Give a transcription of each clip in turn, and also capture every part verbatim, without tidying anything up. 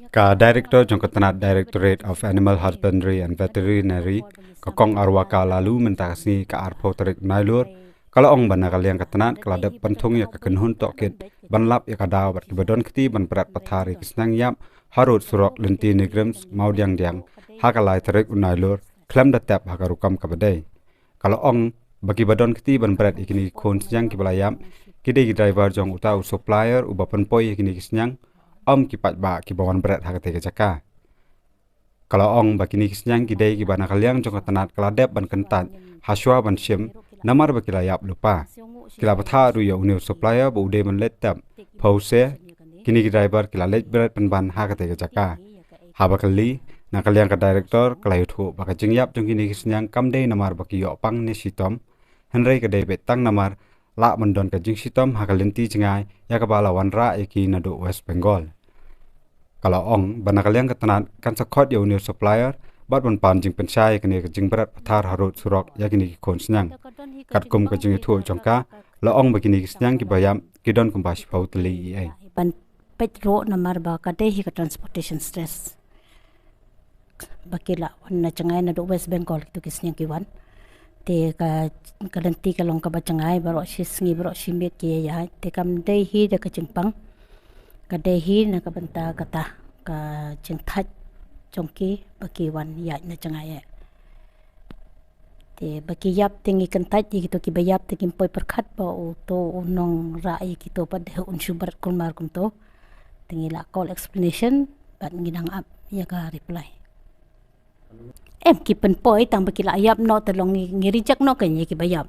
Ka Director jong ka tnat Directorate of Animal Husbandry and Veterinary, ka Kong Arwaka Laloo, mynta ka sngi ka arphew tarik Nailur, ka la ong ba na ka liang ka tnat ka la dep pynthung ïa ka kynhun tohkit ban lap ïa ka daw bad kiba don kti ban bret pathar ïa ki sniang ïap harud surok Lynti NEIGRIHMS Mawdiangdiang ha ka lai tarik u Nailur, khlem da tep ha ka rukom kaba dei. Ka la ong ba kiba don kti ban bret ïa kine ki khun sniang kiba la ïap ki dei ki driver jong uta u supplier uba pynpoi ïa kine ki sniang, ym ki paidbah kiba wan bret ha katei ka jaka. Ka la ong ba kine ki sniang ki dei kiba na ka liang jong ka tnat ka la dep ban kyntait ha shuwa ban shim, namar ba ki la ïap lypa. Ki la bthah ruh ïa une u supplier ba u dei ban leit tep, phewse kine ki driver ki la leit bret pynban ha katei ka jaka. Haba kylli na ka liang ka Director, ka la ïathuh ba ka jingïap jong kine ki sniang kam dei namar ba ki ïoh pang ne shitom, hynrei ka dei beit tang namar lah ban don ka jingshitom ha ka lynti jngai ïa kaba la wanrah ïa ki naduh West Bengal. Ka la ong ba na ka liang ka tnat kan sa khot ïa une u supplier bad ban pan jingpynshai ïa kane ka jingbret pathar harud surok ïa kine ki khun sniang. Katkum ka jingïathuh jong ka, la ong ba kine ki sniang kiba ïap ki don kumba shiphew tylli ei ei. Ban peit ruh namar ba ka dei hi ka transportation stress. Ba ki la wan na jngai naduh West Bengal kito ki sniang ki wan. Te ka, ka lynti ka long kaba jngai baroh shi sngi baroh shi miet ki ïaid. Te kam dei hi da ka jingpang. Ka dei hi na ka bynta kata ka jingthait jong ki ba ki wan ïaid na jngai eh. Te ba ki ïap te ngi kyntait ïa kito kiba ïap te kim poi pyrkhat ba uto u nongrah ïa kito pat dei un shu bret kulmar kumto. Te ngi la call explanation bad ngi dang ap ïa ka reply. Em, ki pynpoi tang ba ki la ïap noh te long ngi, ngi reject noh kein ïa kiba ïap.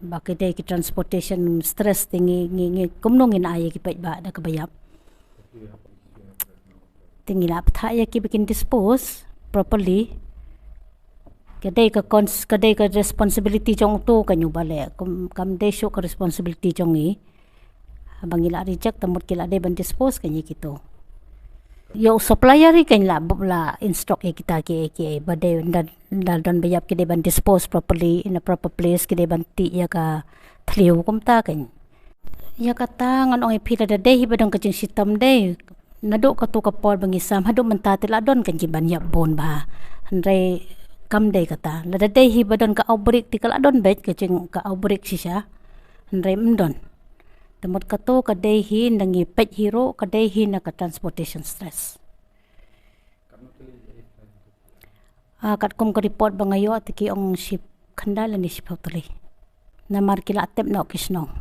Ba ki dei ki transportation stress te ngi, ngi, ngi kumno ngin ai ïa ki paidbah da kaba ïap. Te ngi la bthah ïa ki ba kin dispose properly. Ka dei ka cons-, ka dei ka responsibility jong uto kein uba leh. Kum, kam dei shuh ka responsibility jong ngi. Ba ngi la reject te mut ki la dei ban dispose kein ïa kito. Ïa u supplier hi kein la, la instruct ïa kita ki, ki ba dei da, da don ba ïap ki dei ban dispose properly in a proper place, ki dei ban tih ïa ka thliew kumta kein. Ïa kata ngan ong ïa phi lada dei hi ba don ka jingshitom dei. Naduh kato ka por ba ngi sam haduh mynta te la don kein kiban ïap bun bha. Hynrei kam dei kata. Lada dei hi ba don ka outbreak te ka la don beit ka jing ka outbreak shisha. Hynrei ym don. Te mut kato ka dei hi na ngi peit hi ruh ka dei hi na ka transportation stress. Ah, katkum ka report ba nga ïoh te ki ong shi khyndai lane shiphew tylli. Namar ki la tep noh ki shnong.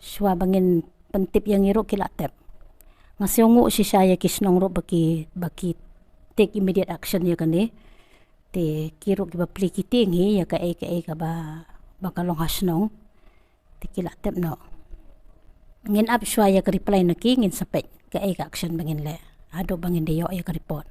Shuwa ba ngin pyntip ïa ngi ruh ki la tep. Nga sngewnguh shisha ïa ki shnong ruh ba ki, ba ki take immediate action ïa kane. Te ki ruh kiba plie ki tieng hi ïa kaei kaei kaba, ba ka long ha shnong. Te ki la tep noh. Ngin ap shuwa ïa ka reply na ki ngin sa peit kaei ka action ba ngin leh. Haduh ba ngin da ïoh ïa ka report.